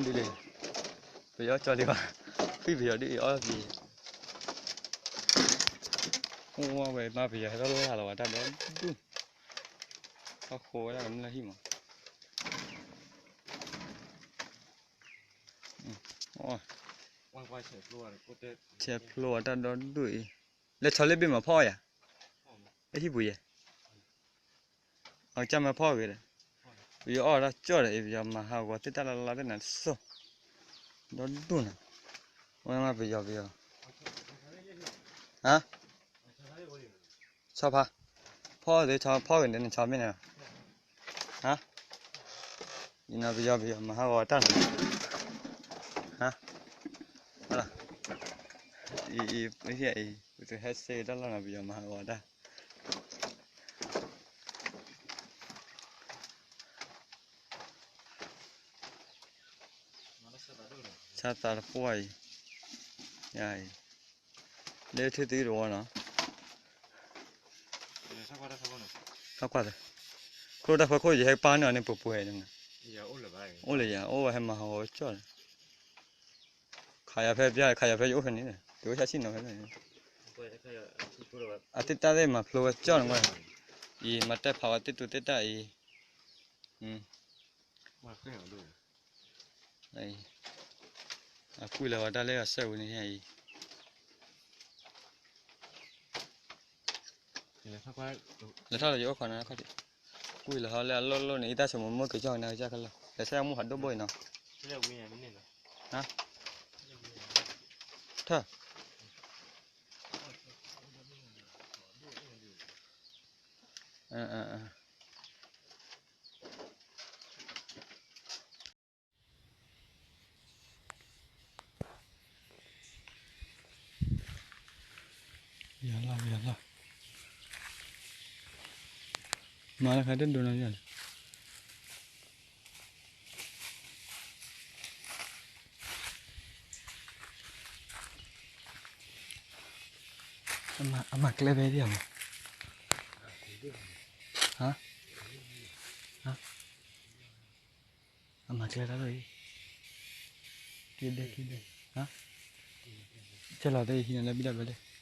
ဒ်လဲၣ်, ပယီၤကၠီလံဘၣ်, ဖံပယီၤဒ်အံၤအီၣ်က့ၤ, အိၣ်ဝဲမါပယီၤဟဲထီၣ်လၢ်လီၤဝဲတၢ်ဒီဒူၣ်, ဟီၣ်ခိဝဲဒၣ်ကမျၢၢ်ဟံၣ်မး, ဆဲးဖျိဝဲတၢ်ဒီဒူၣ်အံၤ, လဲၤဆီလ့ၣ်ဘ့ၣ်မးဖီအီၣ်ယၤ, လၢဟံၣ်ပူၤယဲၢ် အကစၢ်မၢဖီအဂ့ၤဒီး, ပယီၤအီၣ်ဝဲဒၣ်ကၠီၣ်ဒီးအံၤ ပယီၤမၤဟးဂီၤသ့ၣ်တၢ်လၢလါသ့ၣ်နၤတစိၢ်, ဒီဒူၣ်နၤ, ဝဲမါပယီၤပယီၤ, ဟါ, ဆီဖါ, ဖီသ့ၣ်ဆီ ဖီဂ့ၤန့ၣ် နဆီမ့ၢ်န့ၣ်, ဟါ, ယနီၤပယီၤပယီၤမၤဟးဂီၤတၢ်နၤ, ဟါ, အံၤ အံၤ ပဟဲစ့တၢ်လီၢ်နီၤ ပယီၤမၤဟးဂီၤတၢ် ဆါသးတပှၢ်အံၤ, ယၤအံၤ, လၢထံသံတဝီနီၤ, ထီၣ်ကွၢ်သ့, ခိၣ်တၢ်ဖီခိၣ်ယဟဲပာ်န့ၢ်အီၤန့ၣ်ပှဲၤပှဲၤန့ၣ်, အိၣ်လၢယၤ အိၣ်ဝဲဟဲမၤဟးဂီၤကၠီၣ်န့ၣ်, ခးယၤဖဲပျၢ် ခးယၤဖဲယအိၣ်ဖဲန့ၣ်, တဝဲဆၣ်ဆံၣ်နီၤဖဲန့ၣ်, အသ့ၣ်တၢ်သ့ၣ်မၤဖျိဝဲကၠီၣ်န့ၣ်ဝဲ, အံၤမၤတဲဖးဝဲသ့ၣ်တူၢ်သ့ၣ်တၢ်အံၤ, အကွံာ်လီၤဝဲတၢ်လၢအစဲဝံၤန့ၣ်အံၤ, လဲၤထီၣ်လၢယအိၣ်ခိးန့ၣ်ခီ, ကွံာ်လီၤဟီလၢအလိၣ်လိၣ်န့ၣ် အံၤတၢ်ဆိမိၣ်မိၢ်က့ၤကၠီၣ်န့ၣ်ကစၢ်ခဲလၢာ် လဲၤဆဲမူဟးဒိၣ်ဘိအံၤနီၤ, ထၢၣ် ယၤလီၤ ယၤလီၤ, မၤလၢခါတဒိးနီၤယၤလီၤ, အမၤကျဲဖဲဒ်အမး, ဟါ, ဟါ အမၤကျဲတၢ်လီၢ်အံၤ, က့ဒဲက့ဒဲ, ဟါ, ကဲလီၤသ့ဟံးန့ၣ်လၢဘံၣ်လၢဘၢလဲၣ်,